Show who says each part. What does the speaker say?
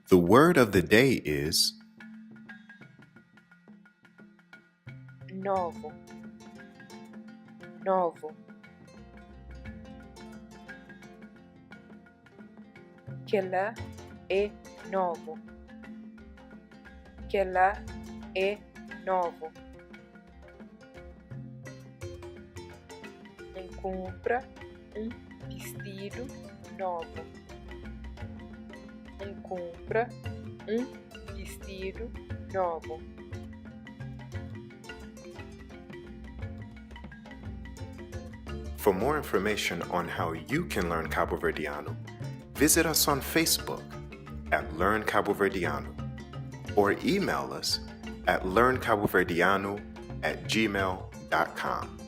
Speaker 1: The word of the day is
Speaker 2: Novu Novu Kel-la é novu Kel-la é novu N kunpra un bistidu novu. N kunpra un bistidu novu.
Speaker 1: For more information on how you can learn Caboverdiano, visit us on Facebook at Learn Caboverdiano or email us at learncaboverdiano at gmail.com.